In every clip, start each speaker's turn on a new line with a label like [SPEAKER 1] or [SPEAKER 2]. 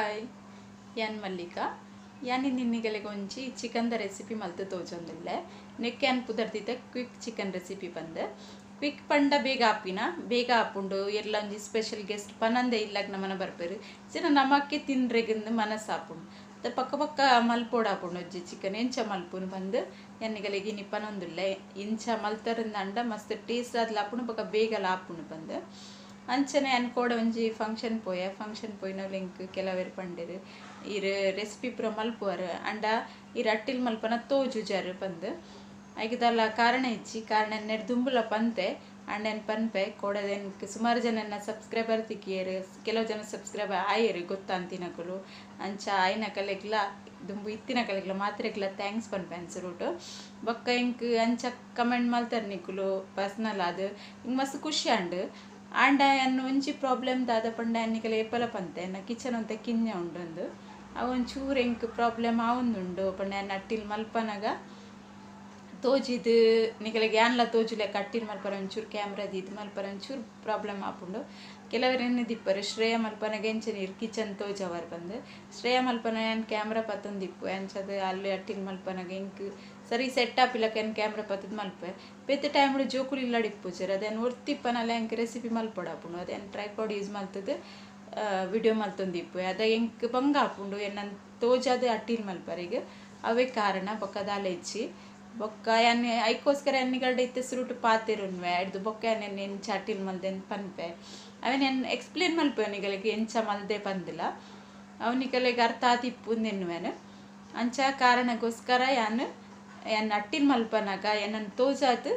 [SPEAKER 1] Hi ಯಾನ್ ಮಲ್ಲಿಕಾ ಯಾನ್ ನಿನ್ನಿಗಲೆಗೆ ಒಂಜಿ ಚಿಕನ್ the recipe ಮಲ್ತು ತೋಜೊಂದುಲ್ಲೆ ನೆಕ್ ಯಾನ್ ಪುದರ್ದಿತ ಕ್ವಿಕ್ ಚಿಕನ್ ರೆಸಿಪಿ ಪಂದ್ ಕ್ವಿಕ್ ಪಂಡ ಬೇಗ ಆಪಿನ ಬೇಗ ಆಪುಂಡು ಎರ್ಲ ಒಂಜಿ ಸ್ಪೆಷಲ್ ಗೆಸ್ಟ್ ಪನಂದೆ ಇಲ್ಲಗ್ ನಮನ ಬರ್ಪೆರ್ ಜನ ನಮಕ್ಕೆ ತಿನ್ರೆಗಿಂದು ಮನಸ್ಸು ಆಪುಂಡು ಪಕ್ಕ ಪಕ್ಕ ಮಲ್ಪೋಡು ಆಪುಂಡು ಒಂಜಿ ಚಿಕನ್ ಎಂಚ ಮಲ್ಪುನು ಪಂದ್ ಯಾನಿಗಲೆಗ್ ಇನಿ ಪನೊಂದುಲ್ಲೆ ಇಂಚ ಮಲ್ತರಿಂದಂಡ ಮಸ್ತ್ ಟೇಸ್ಟ್ ಆದ್ಲ ಆಪುಂಡು ಬೊಕ ಬೇಗಲ ಆಪುಂಡು ಪಂದ್ ಅಂಚನೆ ಅನ್ಕೋಡ ಒಂಜಿ ಫಂಕ್ಷನ್ ಪೋಯ ಫಂಕ್ಷನ್ ಪೋಯಿನವ್ಲು ಎಂಕ್ ಕೆಲವೆರ್ ಪಂಡೆರ್ ಇರ್ ರೆಸಿಪಿ ಪೂರ ಮಲ್ಪುವರ್ ಅಂಡ ಇರ್ ಅಟ್ಟಿಲ್ ಮಲ್ಪನ ತೋಜುಜರ್ ಪಂದ್ ಐಕ್ ಕಾರಣ ಇಜ್ಜಿ ಕಾರಣ ನೆಡ್ ದುಂಬುಲ ಪಂತೆ ಅಂಡ ಏನ್ ಪನ್ಪೆ ಕೋಡದ ಎಂಕ್ ಸುಮಾರು ಜನ ಸಬ್ಸ್ಕ್ರೈಬರ್ ತಿಕ್ಕಿಯೆರ್ ಕೆಲವು ಜನ ಸಬ್ಸ್ಕ್ರೈಬರ್ ಆಯೆರ್ ಗೊತ್ತಾಂತಿನಕುಲು ಅಂಚ ಆಯಿನಕಲೆಗ್ಲ ದುಂಬು ಇತ್ತಿನಕಲೆಗ್ಲ ಮಾತ್ರೆಗ್ಲ thanks ಪನ್ಪೆ ಅನ್ಸುರುಟು ಬೊಕ್ಕ ಎಂಕ್ ಅಂಚ ಕಮೆಂಟ್ ಮಲ್ತರ್ ನಿಕುಲು ಪರ್ಸನಲ್ ಆದ್ ಇಂಕ್ ಮಸ್ತ್ ಖುಷಿ ಆಂಡ್ ಆಂಡ ಯಾನ್ ಒಂಜಿ ಪ್ರಾಬ್ಲಮ್ ದಾದ ಪಂಡ ಯಾನ್ ಏಪಲ ಪಂತೆ ಎನ್ನ ಕಿಚನ್ ಒಂತೆ ಕಿನ್ಯ ಉಂಡು ಅವು ಒಂಚೂರು ಎಂಕ್ ಪ್ರಾಬ್ಲಮ್ ಆವೊಂದುಂಡು ಪಂಡ ಯಾನ್ ಅಟ್ಟಿಲ್ ಮಲ್ಪನಗ ತೋಜಿದ್ ನಿಕಲೆಗ್ ಯಾನ್ಲ ತೋಜುಲೆಕ್ಕ ಅಟ್ಟಿಲ್ ಮಲ್ಪರೆ ಒಂಚೂರು ಕ್ಯಾಮ್ರಾ ದೀದ್ ಮಲ್ಪರೆ ಒಂಚೂರು ಪ್ರಾಬ್ಲಮ್ ಆಪುಂಡು ಕೆಲವೆರ್ ಎನ್ನುದಿಪ್ಪೆರ್ ಶ್ರೇಯ ಮಲ್ಪನಗ ಎಂಚ ನೀರ್ ಕಿಚನ್ ತೋಜವರ್ ಪಂದ್ ಶ್ರೇಯ ಮಲ್ಪನ ಯಾನ್ ಕ್ಯಾಮ್ರಾ ಪತ್ತೊಂದಿಪ್ಪು ಅಂಚದ ಅಲ್ಲು ಅಟ್ಟಿಲ್ ಮಲ್ಪನಗ ಎಂಕ್ ಸರಿ ಸೆಟ್ ಆಪಿಲಕ ಯಾನ್ ಕ್ಯಾಮ್ರಾ ಪತ್ತದ್ ಮಲ್ಪೆ ಬೇತೆ ಟೈಮ್ಡ್ ಜೋಕುಲು ಇಲ್ಲಡ್ ಇಪ್ಪುಜೆರ್ ಅದೇನ್ ಒರ್ತಿಪ್ಪನಲ ಎಂಕ್ ರೆಸಿಪಿ ಮಲ್ಪೊಡಾಪುಂಡು ಅದೇನ್ ಟ್ರೈಪಾಡ್ ಯೂಸ್ ಮಲ್ತದ್ ವಿಡಿಯೋ ಮಲ್ತೊಂದಿಪ್ಪು ಅದ ಎಂಕ್ ಬಂಗ ಆಪುಂಡು ಎನ್ನನ್ ತೋಜಾದ್ ಅಟ್ಟಿಲ್ ಮಲ್ಪರೆಗ್ ಅವೇ ಕಾರಣ ಬೊಕ್ಕ ದಾಲ ಇಜ್ಜಿ ಬೊಕ್ಕ ಯಾನ್ ಐಕೋಸ್ಕರ ಯಾನ್ ಇತ್ತೆ ಸುರುಟು ಪಾತೆರುನ್ವೆ ಅಡ್ದು ಬೊಕ್ಕ ಯಾನ್ ಎಂಚ ಅಟ್ಟಿಲ್ ಮಲ್ದೆ ಪನ್ಪೆ ಅವೆನ್ ಯಾನ್ ಎಕ್ಸ್ಪ್ಲೇನ್ ಮಲ್ಪೆ ನಿಕಲೆಗ್ ಎಂಚ ಮಲ್ದೆ ಪಂದಿಲ್ಲ ಅವು ನಿಕಲೆಗ್ ಅರ್ಥ ಆತಿಪ್ಪು ಎನ್ನುವೆನ್ ಅಂಚ ಕಾರಣಕ್ಕೋಸ್ಕರ ಯಾನ್ ಯಾನ್ ಅಟ್ಟಿಲ್ ಮಲ್ಪನಗ ಎನ್ನನ್ ತೋಜಾದ್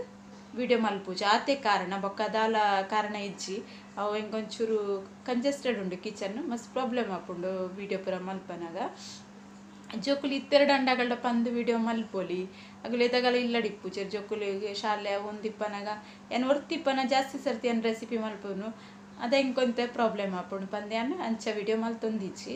[SPEAKER 1] ವಿಡಿಯೋ ಮಲ್ಪುಜಿ ಆತೆ ಕಾರಣ ಬೊಕ್ಕ ದಾಲ ಕಾರಣ ಇಜ್ಜಿ ಅವು ಎಂಕೊಂಚೂರು ಕಂಜೆಸ್ಟೆಡ್ ಉಂಡು ಕಿಚನ್ ಮಸ್ತ್ ಪ್ರಾಬ್ಲಮ್ ಆಪುಂಡು ವಿಡಿಯೋ ಪೂರ ಮಲ್ಪನಗ ಜೋಕುಲು ಇತ್ತೆರಡು ಅಂಡಗಲ್ಡ ಪಂದ್ ವಿಡಿಯೋ ಮಲ್ಪೊಲಿ ಅಗುಲು ಏತಗಲ ಇಲ್ಲಡ್ ಇಪ್ಪುಜೆರ್ ಜೋಕುಲು ಶಾಲೆ ಒಂದಿಪ್ಪನಗ ಯಾನ್ ಒರ್ತಿಪ್ಪನ ಜಾಸ್ತಿ ಸರ್ತಿ ಯಾನ್ ರೆಸಿಪಿ ಮಲ್ಪುನು ಅದ ಎಂಕೊಂತೆ ಪ್ರಾಬ್ಲಮ್ ಆಪುಂಡು ಪಂದ್ ಯಾನ್ ಅಂಚ ವಿಡಿಯೋ ಮಲ್ತೊಂದಿಜ್ಜಿ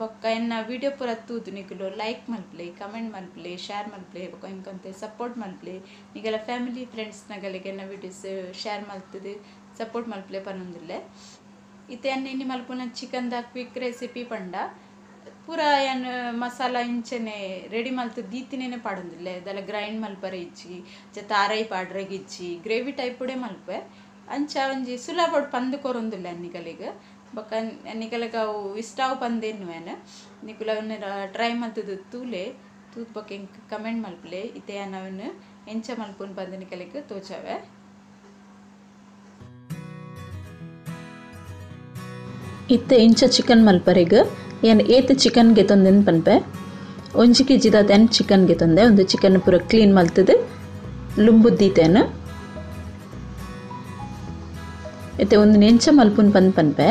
[SPEAKER 1] ಬೊಕ್ಕ ಎನ್ನ ವಿಡಿಯೋ ಪೂರ ತೂದು ನಿಕುಲು ಲೈಕ್ ಮಲ್ಪಲೆ ಕಮೆಂಟ್ ಮಲ್ಪಲೆ ಶೇರ್ ಮಲ್ಪಲೆ ಬೊಕ್ಕ ಎಂಕೊಂತೆ ಸಪೋರ್ಟ್ ಮಲ್ಪಲೆ ನಿಗಲ ಫ್ಯಾಮಿಲಿ ಫ್ರೆಂಡ್ಸ್ ನಗಲಿಗೆ ಎನ್ನ ವಿಡಿಯೋಸ್ ಶೇರ್ ಮಲ್ತದು ಸಪೋರ್ಟ್ ಮಲ್ಪಲೆ ಪನೊಂದುಲ್ಲೆ ಇತ್ತೆ ಯಾನ್ ಇನಿ ಮಲ್ಪುನ ಚಿಕನ್ the quick recipe ಪಂಡ ಪೂರ ಯಾನ್ ಮಸಾಲ ಇಂಚನೆ ರೆಡಿ ಮಲ್ತು ದೀತಿನೇನೆ ಪಾಡೊಂದುಲ್ಲೆ ದಾಲ ಗ್ರೈಂಡ್ ಮಲ್ಪರೆ ಇಜ್ಜಿ ಜ ತಾರೈ ಪಾಡ್ರೆಗ್ ಇಜ್ಜಿ ಗ್ರೇವಿ ಟೈಪುಡೆ ಮಲ್ಪೆ ಅಂಚ ಒಂಜಿ ಸುಲಭಡ್ ಪಂದ್ ಕೊರೊಂದುಲ್ಲೆ ನಿಕಲೆಗ್ ಬೊಕ್ಕ ನಿಕಲೆಗ್ ಅವು ಇಷ್ಟ ಪಂದ್ ಎನ್ನುವೆನ್ ನಿಕುಲು ಅವನ್ನ ಟ್ರೈ ಮಲ್ತುದು ತೂಲೆ ತೂದು ಬೊಕ್ಕ ಎಂಕ್ ಕಮೆಂಟ್ ಮಲ್ಪಲೆ ಇತ್ತೆ ಯಾನ್ ಅವೆನ್ ಎಂಚ ಮಲ್ಪುನು ಪಂದ್ ನಿಕಲೆಗ್ ತೋಜಾವೆ.
[SPEAKER 2] ಇತ್ತೆ ಇಂಚ ಚಿಕನ್ ಮಲ್ಪರೆಗ್ ಯಾನ್ ಏತ್ ಚಿಕನ್ ಗೆತೊಂದೆನ್ ಪನ್ಪೆ ಒಂಜಿ ಕೆಜಿ ದಾತ್ ಯಾನ್ ಚಿಕನ್ ಗೆತೊಂದೆ ಒಂದು ಚಿಕನ್ ಪೂರ ಕ್ಲೀನ್ ಮಲ್ತುದು ಲುಂಬುದ್ ದೀತೆನ್ ಇತ್ತೆ ಒಂದು ಎಂಚ ಮಲ್ಪುನು ಪಂದ್ ಪನ್ಪೆ.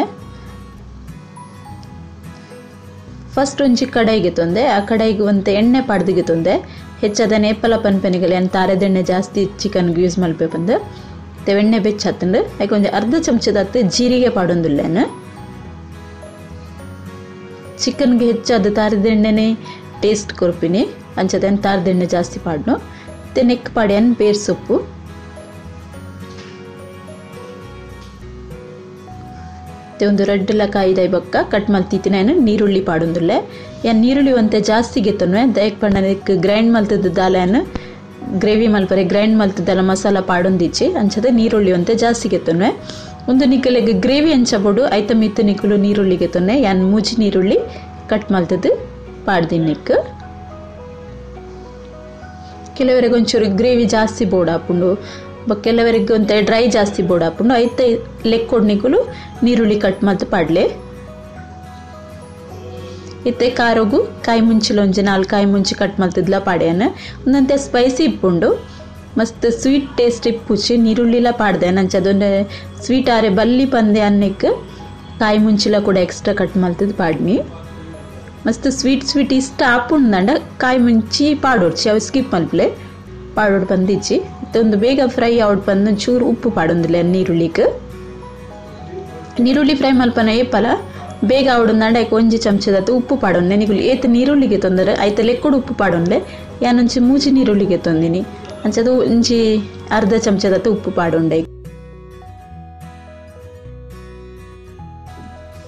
[SPEAKER 2] ಫಸ್ಟ್ ಒಂಜಿ ಕಡಾಯಿ ಗೆತೊಂದೆ ಆ ಕಡಾಯಿಗೆ ಒಂತೆ ಎಣ್ಣೆ ಪಾಡ್ದು ಗೆತೊಂದೆ ಹೆಚ್ಚದನೆ ಏಪಲ ಪನ್ಪೆನಿಗಲೆ ಯಾನ್ ತಾರೆದೆಣ್ಣೆ ಜಾಸ್ತಿ ಚಿಕನ್ಗೆ ಯೂಸ್ ಮಲ್ಪೆ ಪಂದ್ ಇತ್ತೆ ಎಣ್ಣೆ ಬೆಚ್ಚ ಆತುಂಡು ಐಕ್ ಒಂಜಿ ಅರ್ಧ ಚಮಚದಾತ್ ಜೀರಿಗೆ ಪಾಡೊಂದುಲ್ಲೆನ್. ಚಿಕನ್ಗೆ ಹೆಚ್ಚಾದ ತಾರದೆಣ್ಣೆನೆ ಟೇಸ್ಟ್ ಕೊರ್ಪಿನಿ ಅಂಚದ ತಾರದೆಣ್ಣೆ ಜಾಸ್ತಿ ಪಾಡ್ನು ಇತ್ತೆ ನೆಕ್ ಪಾಡ್ಯಾನ್ ಬೇರ್ ಸೊಪ್ಪು ಇತ್ತೆ ಒಂದು ರಡ್ಡ್ ಲ ಕಾಯಿದ ಬೊಕ್ಕ ಕಟ್ ಮಲ್ತಿತ್ತಿನ ಯಾನ್ ನೀರುಳ್ಳಿ ಪಾಡೊಂದುಲ್ಲೆ. ಯಾನ್ ನೀರುಳ್ಳಿ ಒಂತೆ ಜಾಸ್ತಿ ಗೆತೊನ್ವೆ ದಾಯೆಗ್ ಪಂಡ ನೆಕ್ ಗ್ರೈಂಡ್ ಮಲ್ತುದು ದಾಲ ಯಾನ್ ಗ್ರೇವಿ ಮಲ್ಪರೆ ಗ್ರೈಂಡ್ ಮಲ್ತುದಲ ಮಸಾಲ ಪಾಡೊಂದಿಜ್ಜಿ ಅಂಚದ ನೀರುಳ್ಳಿ ಒಂತೆ ಜಾಸ್ತಿ ಗೆತೊನ್ವೆ. ಒಂದು ನಿಕಲೆಗ್ ಗ್ರೇವಿ ಅಂಚ ಬೋಡು ಐತ ಮಿತ್ತ್ ನಿಕುಲು ನೀರುಳ್ಳಿ ಗೆತೊನ್ನೆ ಯಾನ್ ಮೂಜಿ ನೀರುಳ್ಳಿ ಕಟ್ ಮಲ್ತುದು ಪಾಡ್ದಿನಿ ನೆಕ್. ಕೆಲವರೆಗ್ ಒಂಚೂರು ಗ್ರೇವಿ ಜಾಸ್ತಿ ಬೋಡಾಪುಂಡು ಬೊಕ್ಕ ಕೆಲವರೆಗ್ ಒಂತೆ ಡ್ರೈ ಜಾಸ್ತಿ ಬೋಡಾಪುಂಡು ಐತ ಲೆಕ್ಕೊಡು ನಿಕುಲು ನೀರುಳ್ಳಿ ಕಟ್ ಮಲ್ತ್ ಪಾಡ್ಲೆ. ಇತ್ತೆ ಖಾರೊಗು ಕಾಯಿ ಮುಂಚಿಲ ಒಂಜಿ 4 ಕಾಯಿ ಮುಂಚಿ ಕಟ್ ಮಲ್ತುದ್ಲ ಪಾಡ್ಯಾನ್ ಒಂದಂತೆ ಸ್ಪೈಸಿ ಇಪ್ಪುಂಡು ಮಸ್ತ್ ಸ್ವೀಟ್ ಟೇಸ್ಟ್ ಇಪ್ಪುಚಿ ನೀರುಳ್ಳಿಲ ಪಾಡ್ದೆ ಅಂಚ ಅದೊಂದು ಸ್ವೀಟ್ ಆರೆ ಬಲ್ಲಿ ಪಂದೆ ಅನ್ನೆಕ್ ಕಾಯಿ ಮುಂಚಿಲ ಕೂಡ ಎಕ್ಸ್ಟ್ರಾ ಕಟ್ ಮಲ್ತುದು ಪಾಡ್ನಿ. ಮಸ್ತ್ ಸ್ವೀಟ್ ಸ್ವೀಟ್ ಇಷ್ಟ ಆಪುಂಡು ಕಾಯಿ ಮುಂಚಿ ಪಾಡೊಡ್ಚಿ ಅವು ಸ್ಕಿಪ್ ಮಲ್ಪಲೆ ಪಾಡೊಡು ಪಂದಿಜ್ಜಿ. ಇತ್ತೊಂದು ಬೇಗ ಫ್ರೈ ಆವಡ್ ಪಂದ್ ಒಂಚೂರು ಉಪ್ಪು ಪಾಡೊಂದುಲ್ಲೆ ನೀರುಳ್ಳಿಗ್. ನೀರುಳ್ಳಿ ಫ್ರೈ ಮಲ್ಪನ ಏಪಲ ಬೇಗ ಆವಡುಂದಾಂಡ ಐಕ್ ಒಂಜಿ ಚಮಚದಾತ್ ಉಪ್ಪು ಪಾಡೊನ್ಲೆ ನಿಕುಲು ಏತ್ ನೀರುಳ್ಳಿಗೆ ತೊಂದರೆ ಐತ ಲೆಕ್ಕೊಡು ಉಪ್ಪು ಪಾಡೊನ್ಲೆ ಯಾನ್ ಒಂಜಿ ಮೂಜಿ ನೀರುಳ್ಳಿಗೆ ತೊಂದಿನಿ ಅಂಚದ ಒಂಜಿ ಅರ್ಧ ಚಮಚದಾತ್ ಉಪ್ಪು ಪಾಡೊಂಡೆ.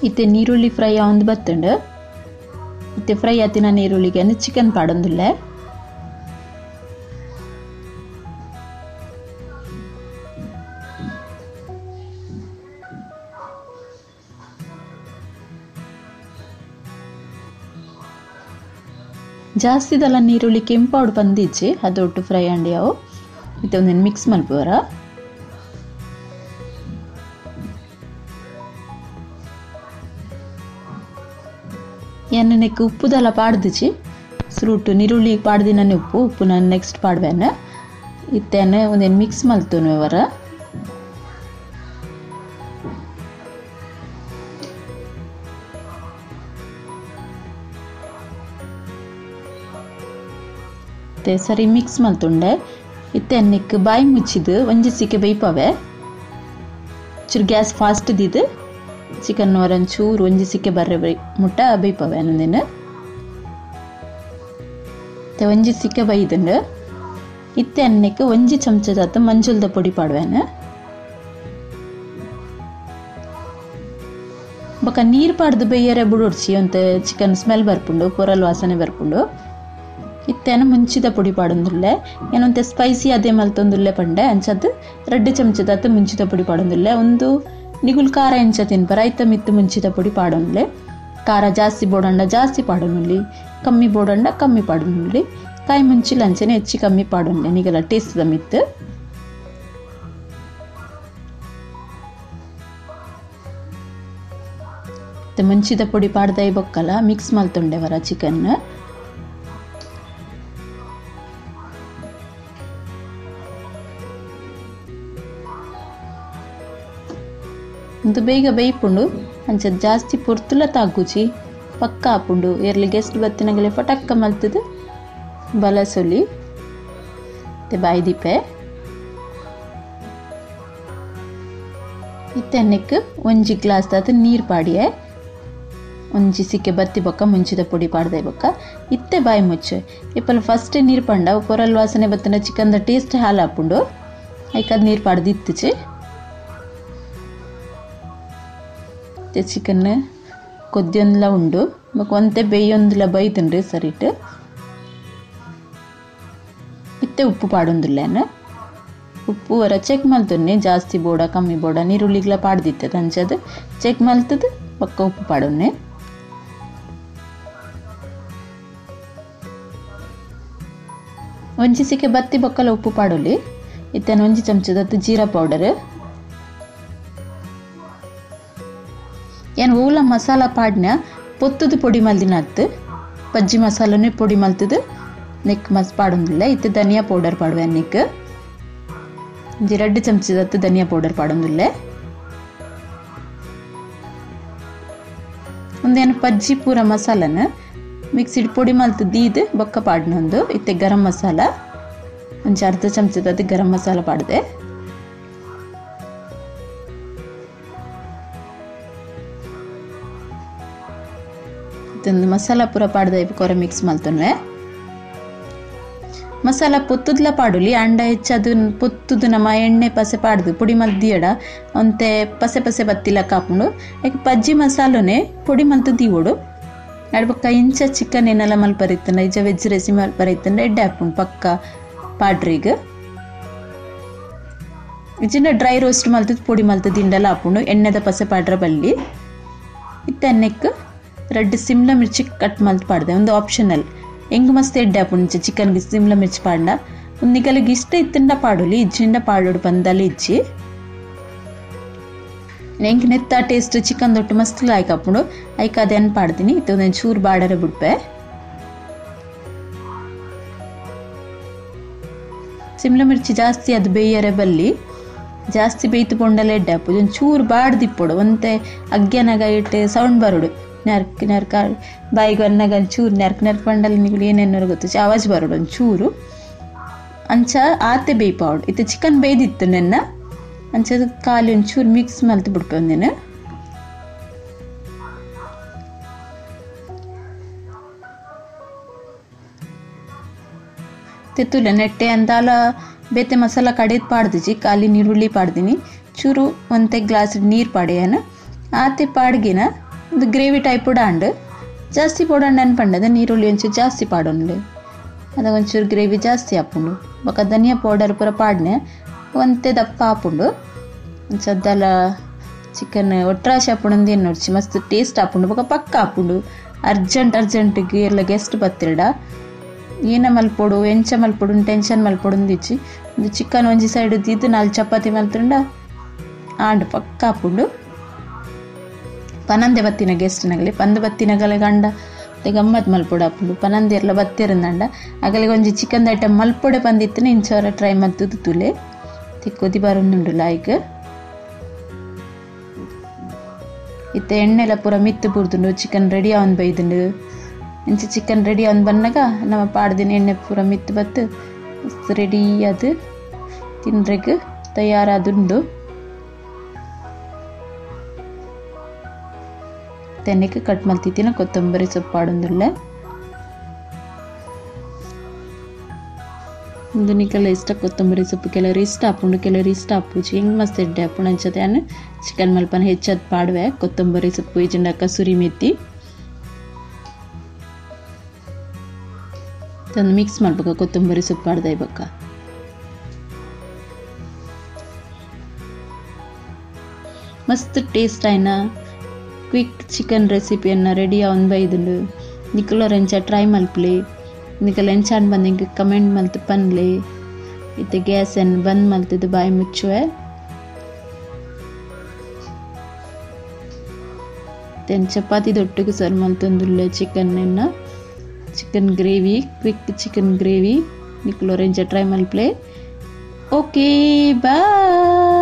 [SPEAKER 2] ಇತ್ತೆ ನೀರುಳ್ಳಿ ಫ್ರೈ ಆವೊಂದು ಬತ್ತುಂಡು. ಇತ್ತೆ ಫ್ರೈ ಆತಿನ ನೀರುಳ್ಳಿಗೆ ಚಿಕನ್ ಪಾಡೊಂದುಲ್ಲೆ. ಜಾಸ್ತಿದಲ್ಲ ನೀರುಳ್ಳಿ ಕೆಂಪಾಡು ಬಂದಿಜ್ಜಿ ಅದೊಟ್ಟು ಫ್ರೈ ಅಂಡಿಯಾವು. ಇತ್ತೆ ಒಂದೇನು ಮಿಕ್ಸ್ ಮಲ್ಪುವರ. ಎಣ್ಣೆಗೆ ಉಪ್ಪುದೆಲ್ಲ ಪಾಡ್ದಿಚ್ಚಿ ಸುರುಟು ನೀರುಳ್ಳಿ ಪಾಡ್ದಿನೇ ಉಪ್ಪು ಉಪ್ಪು ನಾನು ನೆಕ್ಸ್ಟ್ ಪಾಡ್ವೇನೆ. ಇತ್ತೇನೆ ಒಂದೇನು ಮಿಕ್ಸ್ ಮಲ್ತುನು ಅವರ. ಸರಿ ಮಿಕ್ಸ್ ಮಲ್ತುಂಡೆ. ಇತ್ತೆ ಅನ್ನಕ್ಕೆ ಬಾಯಿ ಮುಚ್ಚಿದ್ದು ಒಂಜಿ ಸಿಕ್ಕೆ ಬೇಯ್ಪವೆ. ಚೂರು ಗ್ಯಾಸ್ ಫಾಸ್ಟ್ ದಿದ್ದು ಚಿಕನ್ ಒಂಚೂರು ಒಂಜಿ ಸಿಕ್ಕೆ ಬರ್ರೆ ಬೈ ಮುಟ್ಟ ಬೇಯ್ಪವೆ ಅನ್ನೋದೇನು. ಒಂಜಿ ಸಿಕ್ಕೆ ಬೈದುಂಡು. ಇತ್ತೆ ಅನ್ನಕ್ಕೆ ಒಂಜಿ ಚಮಚದಾತ ಮಂಜುಲ್ದ ಪೊಡಿ ಪಾಡ್ವೇನೆ. ಬೊಕ ನೀರು ಪಾಡ್ದು ಬೇಯರೆ ಬುಡೊಡ್ಚಿ ಅಂತ ಚಿಕನ್ ಸ್ಮೆಲ್ ಬರ್ಪುಂಡು, ಪೊರಲ್ ವಾಸನೆ ಬರ್ಪುಂಡು. ಇತ್ತೇನ ಮುಂಚಿದ ಪೊಡಿ ಪಾಡೊಂದುಲ್ಲೆ. ಏನಂತೆ ಸ್ಪೈಸಿ ಅದೇ ಮಲ್ತೊಂದುಲ್ಲೆ ಪಂಡೆ ಅಂಚದ್ದು 2 ಚಮಚದಾತ ಮುಂಚಿದ ಪೊಡಿ ಪಾಡೊಂದುಲ್ಲೆ. ಒಂದು ನಿಗುಲ್ ಖಾರ ಎಂಚ ತಿನ್ಪರ ಐತ ಮಿತ್ತು ಮುಂಚಿದ ಪೊಡಿ ಪಾಡೊಂದುಲ್ಲೆ. ಖಾರ ಜಾಸ್ತಿ ಬೋಡಂಡ ಜಾಸ್ತಿ ಪಾಡೊನುಲ್ಲಿ, ಕಮ್ಮಿ ಬೋಡಂಡ ಕಮ್ಮಿ ಪಾಡೊನುಲ್ಲಿ. ಕಾಯಿ ಮುಂಚಿಲ ಅಂಚನೆ ಹೆಚ್ಚು ಕಮ್ಮಿ ಪಾಡೊನ್ಲೆ ನಿಗಲ ಟೇಸ್ಟ್ ಮಿತ್ತು. ಮುಂಚಿದ ಪೊಡಿ ಪಾಡ್ದೈ ಬೊಕ್ಕಲ ಮಿಕ್ಸ್ ಮಲ್ತೊಂಡೆವರ ಚಿಕನ್. ಒಂದು ಬೇಗ ಬೇಯ್ಪುಂಡು ಅಂಚ ಜಾಸ್ತಿ ಪೊರ್ತುಲ ತಾಗುಚಿ ಪಕ್ಕ ಆಪುಂಡು. ಎರ್ಲಿ ಗೆಸ್ಟ್ ಬತ್ತಿನಗಲೆ ಫಟಕ್ಕ ಮಲ್ತದು ಬಲಸೊಲಿ ಬಾಯಿ ದೀಪೆ. ಇತ್ತೆ ಒಂಜಿ ಗ್ಲಾಸ್ ದಾತ ನೀರು ಪಾಡಿಯೆ. ಒಂಜಿ ಸಿಕ್ಕೆ ಬತ್ತಿ ಬೊಕ್ಕ ಮುಂಚಿದ ಪೊಡಿ ಪಾಡ್ದೆ ಬೊಕ್ಕ ಇತ್ತೆ ಬಾಯಿ ಮುಚ್ಚೆ. ಇಪ್ಪಲ ಫಸ್ಟ್ ನೀರು ಪಂಡ ಪೊರಲ್ ವಾಸನೆ ಬತ್ತಿನ ಚಿಕನ್ದ ಟೇಸ್ಟ್ ಹಾಲು ಆಪುಂಡು. ಐಕದ್ ನೀರು ಪಾಡ್ದು ಇತ್ತುಚಿ. ಚಿಕನ್ ಕೊದ್ದಿಯೊಂದ್ಲ ಉಂಡು ಬೊಕ ಒಂತೆ ಬೇಯೊಂದ್ಲ ಬೈತುಂಡ್ರಿ ಸರಿಟ್. ಇತ್ತೆ ಉಪ್ಪು ಪಾಡೊಂದುಲ್ಲೇನ. ಉಪ್ಪು ವರ ಚೆಕ್ ಮಲ್ತೊನ್ನೆ, ಜಾಸ್ತಿ ಬೋಡ ಕಮ್ಮಿ ಬೋಡ ನೀರುಳ್ಳಿಗ್ಲ ಪಾಡ್ದಿತ್ತೆ ಅಂಚದ್ ಚೆಕ್ ಮಲ್ತದ ಬೊಕ್ಕ ಉಪ್ಪು ಪಾಡೊನ್ನೆ. ಒಂಜಿ ಸಿಕ್ಕೆ ಬತ್ತಿ ಬೊಕ್ಕಲ ಉಪ್ಪು ಪಾಡೊಲಿ. ಇತ್ತೇನ ಒಂಜಿ ಚಮಚದತ್ತು ಜೀರಾ ಪೌಡರ್. ಏನು ಓಲ ಮಸಾಲ ಪಾಡ್ನ ಪೊತ್ತುದು ಪೊಡಿ ಮಲ್ದಿನತ್ತು ಪಜ್ಜಿ ಮಸಾಲನೇ ಪೊಡಿ ಮಲ್ತದು ನೆಕ್ ಮಸ್ ಪಾಡೊಂದಿಲ್ಲ. ಇತ್ತೆ ಧನಿಯಾ ಪೌಡರ್ ಪಾಡುವೆ ನೆಕ್ ಒಂಜಿ 2 ಚಮಚದತ್ತು ಧನಿಯಾ ಪೌಡರ್ ಪಾಡೊಂದಿಲ್ಲ. ಒಂದೇನು ಪಜ್ಜಿ ಪೂರ ಮಸಾಲನ ಮಿಕ್ಸಿಡ್ ಪೊಡಿ ಮಲ್ತು ದೀದ್ ಬೊಕ್ಕ ಪಾಡ್ನೊಂದು. ಇತ್ತೆ ಗರಂ ಮಸಾಲ ಒಂಜಿ ಅರ್ಧ ಚಮಚದತ್ತು ಗರಂ ಮಸಾಲ ಪಾಡ್ದೆ. ಮಸಾಲ ಪೂರ ಪಾಡ್ದ ಕೊರ ಮಿಕ್ಸ್ ಮಲ್ತೊನ್ವೆ. ಮಸಾಲ ಪೊತ್ತುದ್ಲ ಪಾಡುಲಿ ಅಂಡ ಹೆಚ್ಚದು ಪೊತ್ತುದು ನಮ್ಮ ಎಣ್ಣೆ ಪಸೆ ಪಾಡ್ದು ಪೊಡಿ ಮಲ್ದಿಯಡ ಒಂತೆ ಪಸೆ ಪಸೆ ಬತ್ತಿಲ ಕಾಪುಂಡು. ಯಾಕೆ ಪಜ್ಜಿ ಮಸಾಲನೆ ಪೊಡಿ ಮಲ್ತು ದೀವೋಡು. ಅಡ್ಬಕ್ಕ ಇಂಚ ಚಿಕನ್ ಏನೆಲ್ಲ ಮಲ್ಪರಿತ್ತಂಡ ಇಜ ವೆಜ್ ರೆಸಿಪಿ ಮಲ್ಪರಿತ್ತಂಡ ಎಡ್ಡೆ ಹಾಪುಂಡು ಪಕ್ಕ ಪಾಡ್ರಿಗ್. ಇಜಿನ ಡ್ರೈ ರೋಸ್ಟ್ ಮಲ್ತದ ಪೊಡಿ ಮಲ್ತು ದಿಂಡಲ ಹಾಪುಂಡು ಎಣ್ಣೆದ ಪಸೆ ಪಾಡ್ರ ಬಲ್ಲಿ. ಇತ್ತೆ ಅನ್ನಕ್ಕೆ 2 ಸಿಮ್ಲಾ ಮಿರ್ಚಿ ಕಟ್ ಮಲ್ತು ಪಾಡ್ದೆ. ಒಂದು ಆಪ್ಷನಲ್ ಎಂಗ್ ಮಸ್ತ್ ಎಡ್ಡೆ ಆಪುಂಡು ಚಿಕನ್ಗೆ ಸಿಮ್ಲಾ ಮಿರ್ಚಿ ಪಾಡ್ಂಡ. ಒಂದು ನಿಗಲಿಗೆ ಇಷ್ಟ ಇತ್ತಂಡ ಪಾಡೊಲಿ, ಇಜ್ಜಿಂಡ ಪಾಡೋಡು ಬಂದಲ್ಲಿ ಇಜ್ಜಿ. ಎಂಕ್ ನೆತ್ತ ಟೇಸ್ಟ್ ಚಿಕನ್ ದೊಟ್ಟು ಮಸ್ತ್ ಲಾಯ್ಕ್ ಆಪುಂಡು. ಐಕ್ ಅದೇನು ಪಾಡ್ತೀನಿ. ಇತ್ತು ಒಂದೊಂದು ಚೂರು ಬಾಡರೆ ಬಿಡ್ಪೆ. ಸಿಮ್ಲಾ ಮಿರ್ಚಿ ಜಾಸ್ತಿ ಅದು ಬೇಯರೆ ಬಲ್ಲಿ, ಜಾಸ್ತಿ ಬೇಯ್ತು ಪೊಂಡಲೆ ಎಡ್ಡೆ ಆಪುಂಡು. ಒಂದು ಚೂರು ಬಾಡ್ದಿಪ್ಪೊಡು ಒಂತೆ ಅಗ್ಗನಾಗ ಇಟ್ಟು ಸೌಂಡ್ ಬರೋಡು ನೆರ್ಕ್ ನೆರ್ಕ ಬಾಯಿಗೆ ಒನ್ನಾಗ ಚೂರು ನೆರ್ಕ್ ನೆರ್ಕ್ ಪಂಡಲ್ಲಿ ನೀವು ಏನೇನಾರು ಗೊತ್ತು ಆವಾಜ್ ಬರೋಡು ಒಂದು ಚೂರು. ಅಂಚ ಆತೆ ಬೇಯ್ಪಾವಡು. ಇತ್ತೆ ಚಿಕನ್ ಬೇಯ್ದಿತ್ತು ನೆನ್ನ ಅಂಚ ಖಾಲಿ ಒಂಚೂರು ಮಿಕ್ಸ್ ಮಲ್ತು ಬಿಡ್ಪೆ ಒಂದಿನ. ತೆತ್ತುಲೆ ನೆಟ್ಟೆ ಅಂದಾಲ ಬೇತೆ ಮಸಾಲ ಕಡೆದು ಪಾಡ್ದಿಜಿ, ಖಾಲಿ ನೀರುಳ್ಳಿ ಪಾಡ್ದಿನಿ. ಚೂರು ಒಂತೆ ಗ್ಲಾಸ್ ನೀರು ಪಾಡ್ಯಾನ ಆತೆ ಪಾಡ್ಗಿನ ಒಂದು ಗ್ರೇವಿ ಟೈಪ್ ಉಡಾಂಡು ಜಾಸ್ತಿ ಪೋಡಂಡು ಅನ್ಪಂಡದ ನೀರುಳ್ಳಿ ಒಂಚೂರು ಜಾಸ್ತಿ ಪಾಡೊಂಡು ಅದ ಒಂಚೂರು ಗ್ರೇವಿ ಜಾಸ್ತಿ ಆಪುಂಡು ಬೊಕ ಧನಿಯಾ ಪೌಡರ್ ಪೂರ ಪಾಡ್ನೆ ಒಂತೆ ದಪ್ಪ ಆಪುಂಡು ಒಂಚದ್ದಲ ಚಿಕನ್ ಒಟ್ರಾಶಿ ಆಪುಂಡು ಎನ್ನೊಡ್ಚಿ ಮಸ್ತ್ ಟೇಸ್ಟ್ ಆಪುಂಡು ಬೊಕ ಪಕ್ಕ ಆಪುಂಡು ಅರ್ಜೆಂಟ್ ಅರ್ಜೆಂಟಿಗೆ ಎಲ್ಲ ಗೆಸ್ಟ್ ಬತ್ತಿರಡ ಏನ ಮಲ್ಪೊಡು ಎಂಚ ಮಲ್ಪೊಡು ಟೆನ್ಷನ್ ಮಲ್ಪೊಡು ಅಂದಿಚ್ಚಿ ಒಂದು ಚಿಕನ್ ಒಂಜಿ ಸೈಡ್ ದೀದು 4 ಚಪಾತಿ ಮಲ್ತುಂಡ ಆಂಡ್ ಪಕ್ಕ ಆಪುಂಡು ಪನಂದೆ ಬತ್ತಿನ ಗೆಸ್ಟ್ ನಗಲಿ ಪಂದು ಬತ್ತಿನಗಲೆ ಗಂಡ ಗಮ್ಮತ್ ಮಲ್ಪೊಡು ಆಪುಂಡು ಪನಂದೆ ಎಲ್ಲ ಬತ್ತಿರಂದಂಡ ಅಗಲಿಗೆ ಒಂಜಿ ಚಿಕನ್ ಐಟಮ್ ಮಲ್ಪೊಡೆ ಪಂದಿತ್ತನೆ ಇಂಚವರ ಟ್ರೈ ಮಲ್ತುದು ತುಲೆ ತಿಕ್ಕೊದಿ ಬರೊಂದುಂಡು ಲಾಯ್ಕ್ ಇತ್ತೆ ಎಣ್ಣೆಲ ಪೂರ ಮಿತ್ತು ಬುರ್ದುಂಡು ಚಿಕನ್ ರೆಡಿ ಆವೊಂದು ಬೈದುಂಡು ಇಂಚ ಚಿಕನ್ ರೆಡಿ ಆವೊಂದು ಬನ್ನಗ ನಮ್ಮ ಪಾಡ್ದಿನ ಎಣ್ಣೆ ಪೂರ ಮಿತ್ತು ಬತ್ತು ರೆಡಿ ಅದು ತಿನ್ರೆಗ್ ತಯಾರಾದುಂಡು ತೆನೆಗೆ ಕಟ್ ಮಲ್ತಿತ್ತಿನ ಕೊತ್ತಂಬರಿ ಸೊಪ್ಪು ಪಾಡೊಂದುಲ್ಲೆ ಉಂದು ನಿಕಲ ಇಷ್ಟ ಕೊತ್ತಂಬರಿ ಸೊಪ್ಪು ಕೆಲವರು ಇಷ್ಟ ಆಪುಂಡು ಕೆಲವರು ಇಷ್ಟ ಆಪುಜಿ ಹೆಂಗೆ ಮಸ್ತ್ ಎಡ್ಡೆ ಆಪುಂಡು ಅಂಚತೆ ಅನ್ ಚಿಕನ್ ಮಲ್ಪನ ಹೆಚ್ಚಾದ್ ಪಾಡುವೆ ಕೊತ್ತಂಬರಿ ಸೊಪ್ಪು ಇಜ್ಜಿಂಡ ಕಸೂರಿ ಮೆಥಿ ತಂದು ಮಿಕ್ಸ್ ಮಾಡ್ಬೇಕ ಕೊತ್ತಂಬರಿ ಸೊಪ್ಪು ಪಾಡ್ದ ಇಬಕ್ಕ ಮಸ್ತ್ ಟೇಸ್ಟ್ ಆಯ್ನ ಕ್ವಿಕ್ ಚಿಕನ್ ರೆಸಿಪಿಯನ್ನು ರೆಡಿ ಆವೊಂದು ಬೈದುಂಡು ನಿಕುಲೋರ್ ಎಂಚ ಟ್ರೈ ಮಲ್ಪುಲೆ ನಿಕಲ್ ಎಂಚಾಂಡ್ ಬಂದು ಇಂಕ್ ಕಮೆಂಟ್ ಮಲ್ತ್ ಪನ್ಲೆ ಇತ್ತೆ ಗ್ಯಾಸ್ ಅನ್ನು ಬಂದ್ ಮಲ್ತುದು ಬಾಯಿ ಮುಚ್ಚುವೆ then chapati ದೊಟ್ಟುಗು ಸರ್ವ್ ಮಲ್ತೊಂದುಲ್ಲೆ ಚಿಕನ್ ಎನ್ನ chicken gravy quick chicken gravy ನಿಕುಲೋರ್ ಎಂಚ ಟ್ರೈ ಮಲ್ಪುಲೆ ಓಕೆ ಬಾಯ್.